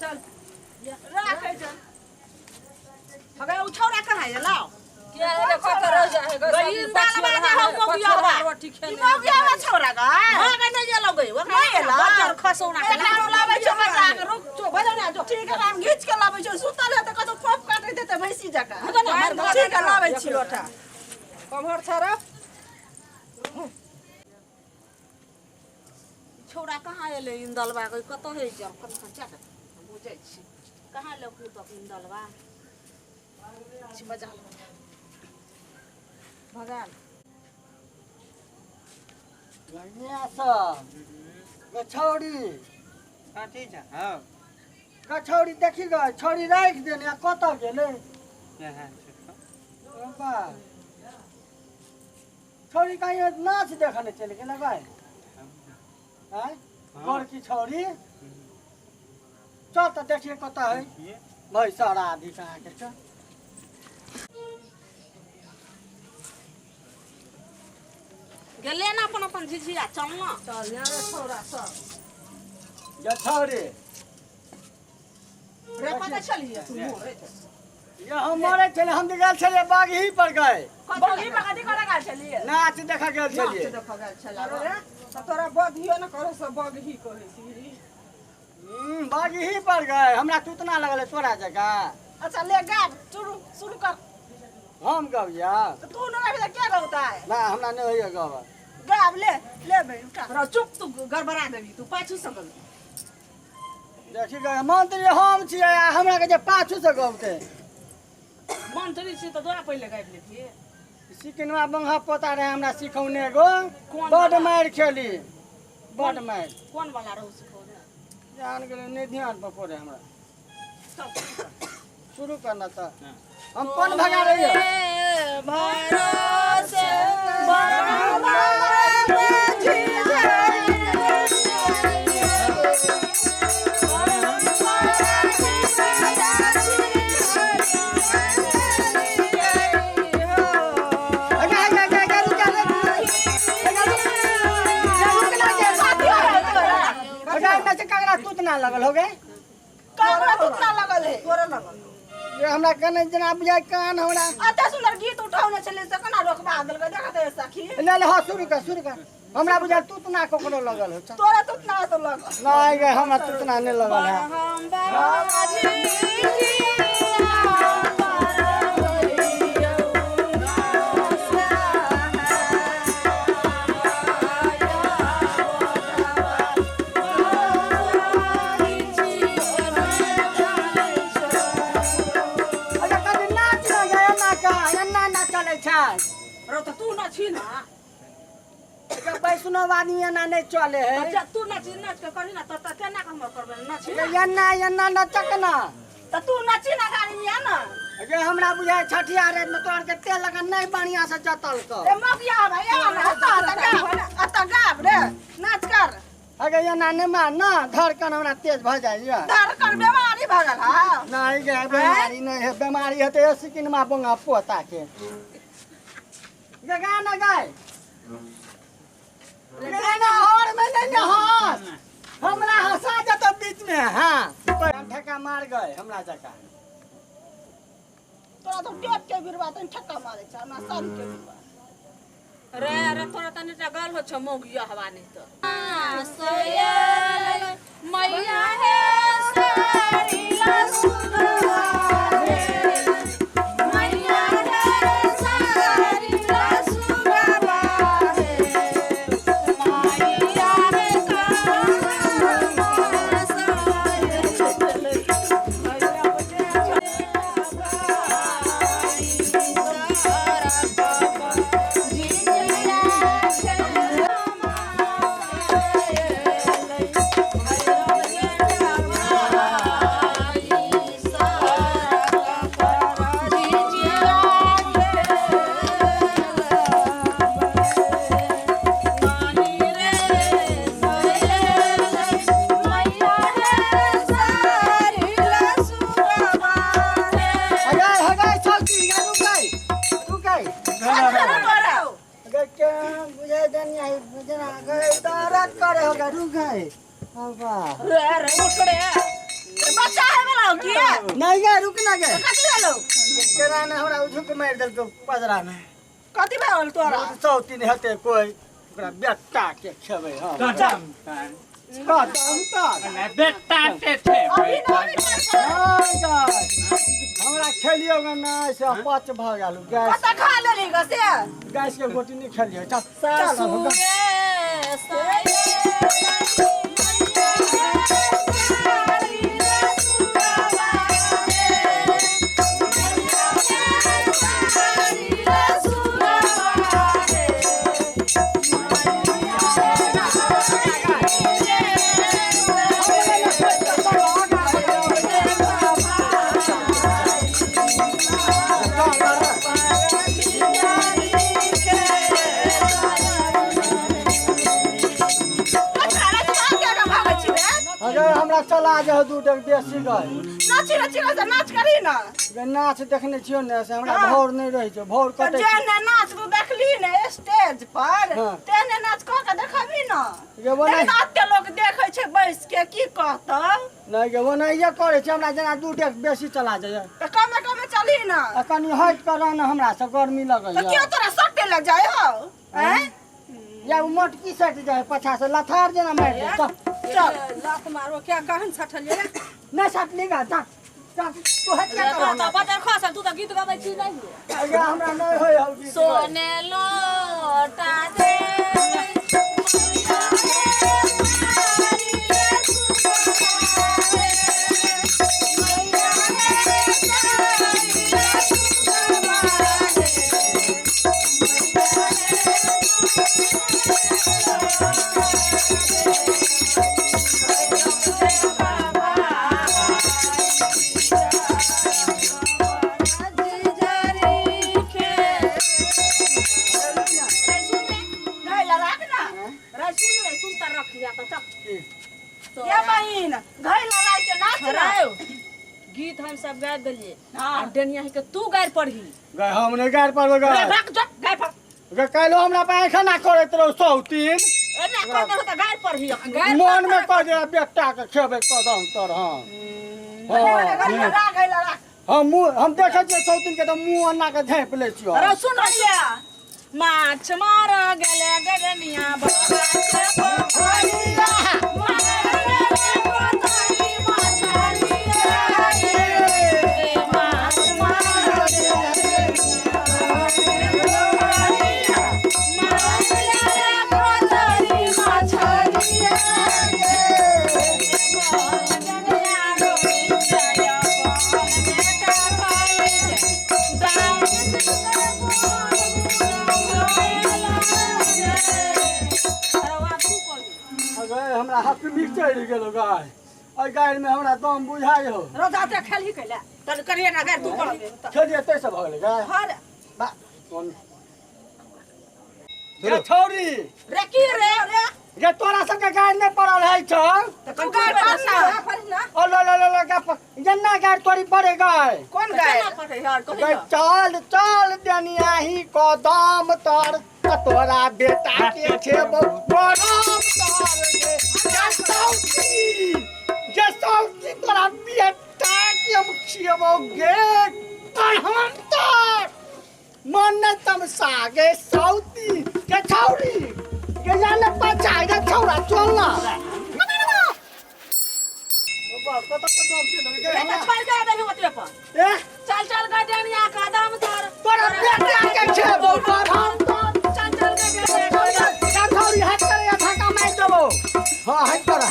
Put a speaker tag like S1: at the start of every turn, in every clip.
S1: चल।
S2: राखै छ। अगर उ छौड़ा कहाँ एलौ?
S1: के रे कत रह जा है?
S2: गई इंदालवा जे हौ मौगियावा।
S1: रोटी
S2: ई
S1: खेने
S2: मौगियावा छौड़ा गै।
S3: हां गै, नहीं एलौ गै ओकरा।
S2: नहीं एलौ?
S3: बच्चर खसौना के
S2: एकरा हम लाबै छौ बजा के,
S3: रुक जो, बजा ना जो।
S2: ठीक है, हम घीच के लाबै छौ। सुतल है तऽ कतौ फोप काटि देतै भैंसी जकाँ। ठीक है, लाबै
S1: एक
S2: छी।
S1: लोटा कमहर छड़ा।
S3: छौड़ा कहाँ एलै इंदलवा गै? कतऽ है जब कतऽ जा के हम बुझै छी कहाँ एलौ तक इंदलवा
S2: छी, बजा लो।
S1: भगाल।
S4: बढ़िया सब गछौड़ी।
S5: कथी छै? हँ।
S4: गछौड़ी देखी गै, छौड़ी राखि देने आ कतऽ गेलै?
S5: इएह छै तऽ।
S4: बा, छौड़ी कहीं नाच देखऽ ने चलि गेलै भाइ? आँय?
S5: हँ।
S4: बड़की छौड़ी। चल तऽ देखिए कतऽ है।
S5: देखिए।
S4: भाइ सारा आदमी अहाँके चल।
S3: गेलै ने अपन अपन झिझिया, चल ना।
S1: चल यहाँ रे छौड़ा सब।
S4: गछौड़ी।
S2: रे, कतऽ छलियै?
S4: ये हम मरे छलै, हम तऽ गेल छलियै बागही पर गए।
S2: बगी पर कथी करे गेल छलियै?
S4: नाच देखऽ गेल
S2: नाच
S4: छलियै।
S2: देखऽ गेल छलै।
S1: अरे रे, तऽ तोरा बधियो ने करो सब बगही कहै छी।
S4: बागही पर गए, हमरा तुतना लगल तोरा जकाँ।
S2: अच्छा ले, गाब, शुरू शुरू कर।
S4: हम गबिया?
S2: तऽ तू नहि गाबी तऽ के गौतै?
S4: ना, हमरा नहि होइए गब।
S2: गाब, ले ले बे, उठा।
S3: रौ चुप, तू गड़बड़ा देबी, तू पाछू से गल।
S4: देखी गए, मंत्री हम छियै आ हमरा के जे पाछू से गबते।
S3: मंत्री छी तऽ तोरा पहिले गाबि लेतियै।
S4: सिकनवा बंगा पोता रहे हमरा सिखौने गो।
S3: कोन
S4: बड
S3: वाला?
S4: मारि खेली, बड मारि।
S3: कोन वाला रहू सिखौने?
S4: जान गेलै, नहि ध्यान पर पड़े हमरा।
S3: चल।
S4: शुरू करना तऽ हम कोन भगा रही है?
S3: भरोसे।
S4: अगे अगे अगे अगे, रुक जा, रुक अगे, रुक जा, रुक ना जा। अगे एने से ककरा तुतना लगल हो गए?
S2: ककरा तुतना लगल है?
S1: तोरे लगल।
S4: ये हमरा कने जेना बुझाय कान हमरा।
S2: एते सुंदर गीत उठौने छलै से केना रोकबा देलकै? देखत है सखी।
S4: ले ले, हाँ, शुरू कर, शुरू कर। हमरा बुझाय तुतना ककरो लगल हो। चल।
S2: तोरा तुतना तो लगल।
S4: नहीं गे, हमरा तुतना नहीं लगल है।
S3: हम बाबा।
S4: अरे कने नाच ना गे, एना का एना ना चलै छै।
S3: रौ, तऽ तू नची ना।
S4: एकर वैष्णव आदमी एना नहीं चले है।
S3: तऽ जा, तू नची, नाच के करही ना तऽ केना के हमर करबै? नची ना।
S4: एना एना नचक ना।
S2: तऽ तू नची ना गाड़ी में ना।
S4: अगे हमरा बुझाय छठिया रे में तोहर के तेल लगा नहीं बढ़िया से जतल क।
S2: ए मगिया भाई, आ ना अतऽ तऽ गाब, अतऽ गाब रे, नाच कर।
S4: अगे एना नहीं मार ना, धड़कन हमरा तेज भ जाइए।
S2: धड़कन बीमारी भऽ गेल हौ?
S4: नहीं गे, बीमारी नहीं है। बीमारी है तो सिकिनमा बोंगा पोता के गे। गा ना गाय ना हर में नहीं ना हंस, हमरा हंसा जतो बीच में। हाँ, ठेका मार गए हमरा जका।
S2: तोरा तऽ टेप के बिरवा तनि ठक्का मारै छै, हमरा सन के बिरवा।
S3: रे रे, तोरा तनिटा गल हो छौ मौगिया हवा नहीं तऽ मैया हे सारीला सुगवा हे, मैया हे सारीला सुगवा हे, मैया रे कामा सारे।
S4: अगे अगे छौकी गे, रुक गई, रुक गई। अगे के बुझाय दनी आई बुझना गए, दर्द करे हो गए, रुक गई। अबा
S3: रे रे, उठ रे।
S2: बच्चा है वाला हो की
S4: नहीं गे रुक ना गे
S2: कथी भेलो
S4: केना ने हमरा उझुक मारि देलको पजरा में
S2: कथी भेल तोरा
S4: सौतीन हेतै कोइ ओकरा बेटा के खेबै हम
S5: कदम तर
S4: कदम तर
S5: बेटा के खेबै
S2: अभी ना अभी
S4: हाय गाय हमरा खेलियौ गे नहि से अपच भऽ गेल गैस
S2: कतऽ खा लेली ग से
S4: गैस के गोटी नहि खेलियै चल चल अब गा। अगर हमरा चला जाओ दू टक बेसी गए
S2: नाची नाची से नाच करी ना
S4: गे नाच देखने छियौ ने से हमरा भौर नहि रहै छै भौर
S2: तऽ
S4: कटै
S2: जे ने नाच तू देखली ने स्टेज पर
S4: हाँ।
S2: तेने नाच कऽ के देखबी ना
S4: गे वो
S2: देख
S4: नहि
S2: एते लोक देखै छै बैस के की कहतौ
S4: नहि गे वो नहिये करै छै हमरा जेना दू डेग बेसी चला जाइए
S2: तऽ कमे कमे चली ना
S4: आ कनि हटि कऽ रह ने हमरा से गर्मी
S2: तऽ
S4: लगैए
S2: क्यों तोरा सटे लग जाय हौ आँय
S4: या ओ मोटकी सटि जाइ पाछा से लथार जेना मारि दे चल
S2: चल
S1: लात मारो क्या कहन सठलिए
S4: नहि सटली गा चल चल तू हटि जा
S3: तो तो बजर खसल तू तो गीत गबै छी नहीं
S4: गे हमरा नहि होइ हौ गीत गायल।
S3: सोने लोटा दे
S2: नहीं लड़ाक ना
S3: रे सुन रे सुन तर रख लिया तो चल
S2: ये बहिन घई लड़ाई के नाच
S3: रे गीत हम सब गाबि देलिए आ डेनिया के तू गारि पढ़ी
S4: गे हम नहि गारि पड़बै
S2: रे
S4: गे
S2: भाग जो गाय पर
S4: गे काल्हि हमरा पैखाना करैत रहौ सौतीन
S3: एना कर देबो तऽ गारि पढ़ी अखन
S4: मन में कह दे बेटा के खेबै कदम तर हम
S2: घई लड़ा घई लड़ा
S4: हम मुँह हम देखै छियै सौतीन के तऽ मुँह अन्ना के झाँपि लै छियै
S3: अरे सुन रहिया माछ मार गेले गगनिया बाबा के पोखरिया मार गेले पोखरी मछरिया रे माछ मार गेले पोखरिया मार गेले पोखरी मछरिया रे गगनिया रोई जाय अपन बेटा खाई
S4: अगे हमरा हकमी चढ़ि गेलो गाय एहि गाय में हमरा दम बुझाइ हो
S2: रोजा ते खेलही कैला तन करिए ना गाय तू पढ़
S4: खेलियै तै से भऽ गेलै गाय
S2: हर
S4: बा कोन गे छौरी
S2: रे की रे रे
S4: गे तोरा सबके गाय नहि पड़ल है छौ
S2: तू गाय पढ़ ना
S4: ओ लो लो लो लो गे जेना गाय तोरी पड़े गाय
S2: कोन गाय
S4: गे चल चल देनियाही कदम तर आ तोरा बेटा के खेबौ गरम तर गे गे सौती गे सौती तोरा बेटा के हम खियबौ गे तहन तर मन नहि तमसा गे सौती गे छौरी गे या ने पचा गे छौरा चल ना बाप कतऽ कदम चलि गेलै गे हमरा? ए
S3: चल चल गडनिया कदम तर
S4: तोरा बेटा के खेबौ गरम तर
S3: चल चल गडनिया
S4: छौरी हट करे या धक्का मारि देबौ हाँ हट कर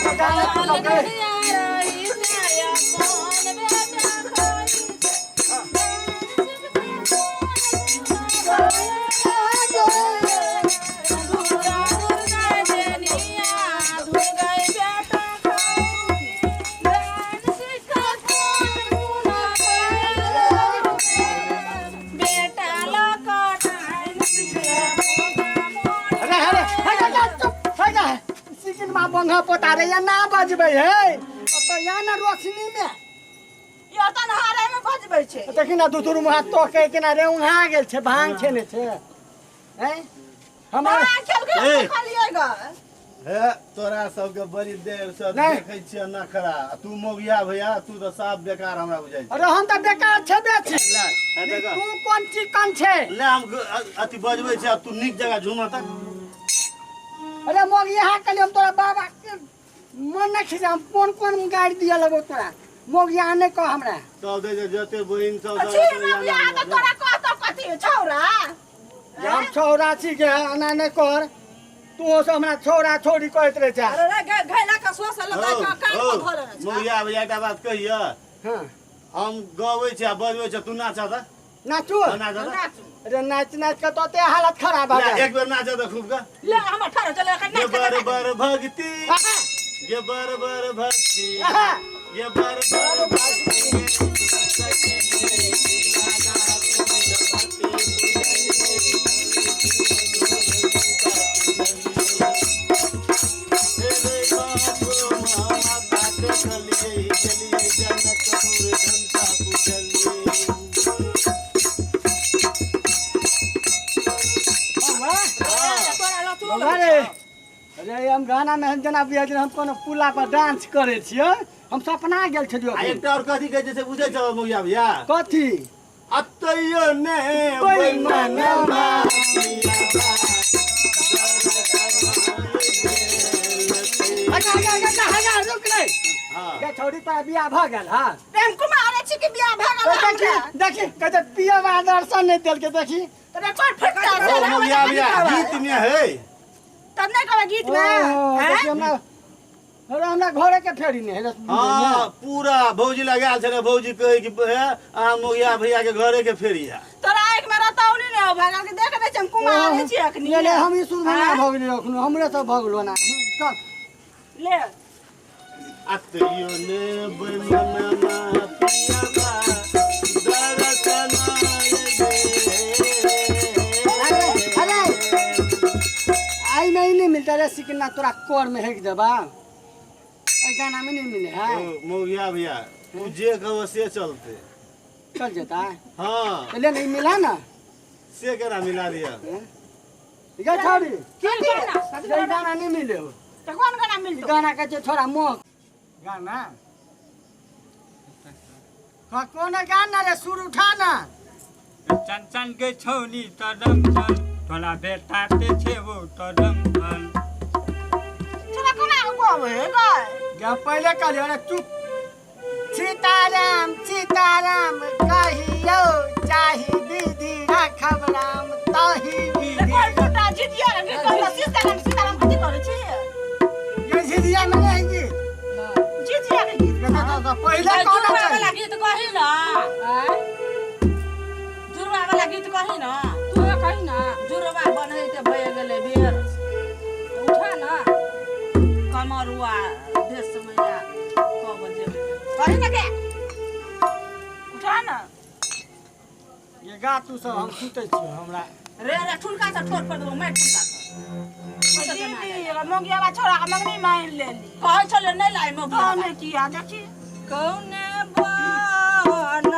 S3: बेटा
S4: अरे अरे हट जा चुप हट जा सिकिन मा बंधा पोता रे या ना बजबै है तो या ना रोशनी में
S2: यो तन हारे में बजबै छै
S4: देखी ना दू दू मुहा तो के केना रे उहा गेल छै भांग खेने छै हैं हमर
S2: खेल के
S5: ए।
S2: खा लियै ग
S6: हे तोरा सबके बड़ी देर से
S4: नहीं।
S6: देखै छियै नखरा आ तू मोगिया भैया, तू तऽ साफ बेकार हमरा बुझाइ छै।
S4: अरे हम तऽ बेकार छेबे छी।
S6: ले, हे देख।
S4: तू कोन चिकन छै?
S6: ले, हम अथी बजबै छी, आब तू नीक जगह झूम तक।
S4: अरे मोगिया कहलियै हम तोरा बाबा के मन नहि खिसा, हम कोन कोन गाड़ि दिअ लगो तोरा। मोगिया नहि कह हमरा।
S6: सब दै छै जते बहिन सब सब
S2: छी मगिया तऽ तोरा कहतौ कथी छौरा?
S4: हम छौरा छी के, एना नहि कर। तू सब हमरा छौरा छौरी कहैत रहै छै।
S2: अरे रे घैला के सोस लगै
S6: हौ,
S2: कान
S6: हौ,
S2: पर धऽ लेने छै।
S6: मोगिया भैया, एकटा बात कहियऽ?
S4: हाँ।
S6: हम गबै छी आ बजबै छी, तू नाचऽ तऽ।
S4: नाचू?
S6: हाँ, नाचऽ तऽ।
S2: नाचू।
S4: अरे नाचि नाचि कऽ तोते हालत खराब भऽ
S6: ले,
S4: गेल।
S6: एक बेर नाचऽ तऽ खूब के।
S2: ले, हमर ठाढ़ चले एखन
S6: ये
S2: नाच के
S6: बर
S2: देखा।
S6: बर भक्ति,
S4: आहा,
S6: ये बर बर भक्ति,
S4: आहा।
S6: ये बर बर भक्ति। तेरे बाप माता देखलियै, गेलियै जनकपुर धनता पूजलियै।
S4: बौआ,
S2: तोरा लचो
S4: बौआ रे, अरे हम गाना में हम जेना बुझै छलियै हम कोनो पुला पर डांस करै छियै, हम सपना गेल छलियै।
S6: आ एकटा और कथी कहै छै से बुझै छौ मौगिया भैया?
S4: कथी?
S6: अतैयो ने बैमनमा।
S4: हगा हगा हगा हगा, रुक रे।
S6: हाँ।
S4: गे छौड़ी, तोरा बियाह भऽ गेल? हाँ।
S2: प्रेम कुमार छी कि बियाह भऽ गेल
S4: देखी
S2: हमरा?
S4: देखी, कहै पियबा दर्शन नहि देलकै, देखी।
S2: तोरा कोन फुटता
S6: ओ
S2: छै?
S6: मौगिया भैया, गीत में है।
S2: तब नहि कहबै गीत मे?
S4: ओ,
S2: हैं?
S4: देखी हमरा, अरे हमरा घरे के फेरी नहि है।
S6: हाँ, पूरा भौजी लगायल छलै, भौजी कहै कि हे अहाँ मौगिया भैया के घरे के फेरी है।
S2: तोरा आँखि मे रतौनी नहि हो भऽ गेल कि देख दै छी हम कुमारे छी अखनी?
S4: ले ले, हम ई सुध भंगा भऽ गेलियै अखनो, हमरे सब भऽ गेलो ना, चल।
S2: ले।
S6: अतैयो ने बैमनमा पियबा दर्शन
S4: अरे
S6: दे।
S4: अरे आई में ही नहीं मिलता रे सिकना, तोरा कोर में हेक देबा, एहि गाना में नहीं मिले है।
S6: ओ मौगिया भैया, तू जे कहबो से चलते।
S4: चल जेता है?
S6: हाँ।
S4: तो ले, नहीं मिला ना।
S6: से केना मिला दिया?
S4: ये छोड़ी
S2: की गाना?
S4: ये गाना नहीं मिले हो।
S2: तऽ कोन गाना
S4: ई
S2: मिलतौ?
S4: गाना कहै छै छोड़ा मोह गाना। हाँ, कोन गाना रे? सुर उठा ना।
S5: चन चन के छौली तरम चल, तोरा बेटा ते छेबो तरम चल।
S2: छोरा कोना कहबै गै?
S4: जब पहले कहलियो, अरे चुप। सीताराम सीताराम कहियो चाही विधि राखब राम ताही
S2: रे
S4: विधि।
S2: कोन फुटा जितिया रे गीत कहलौ? सीताराम सीताराम कथी करै छी?
S4: ये झिझिया में नहीं गीत।
S2: जितिया के गीत।
S4: ये तो पहले कौन
S3: जुड़वा वाला
S4: चाहिए?
S3: गीत कही ना।
S1: आँय?
S3: जुड़वा वाला गीत कही ना।
S1: तू कही ना।
S3: जुड़वा बनैते भए गेलै बेर।
S1: उठा ना।
S3: कमरुआ देश मैया कब जेबै, कही ना के।
S2: उठा ना।
S4: ये गा तू सब, हम सुतै छियो हमरा।
S3: रे रे, ठुनका से ठोर पर देबो, मारि ठुनका से।
S2: दीदी, मोगियावा छोरा के मंगनी मानि लेली।
S3: कहै छलै नहि लाइ मोगिया।
S2: तहने किया देखी।
S3: कौने बन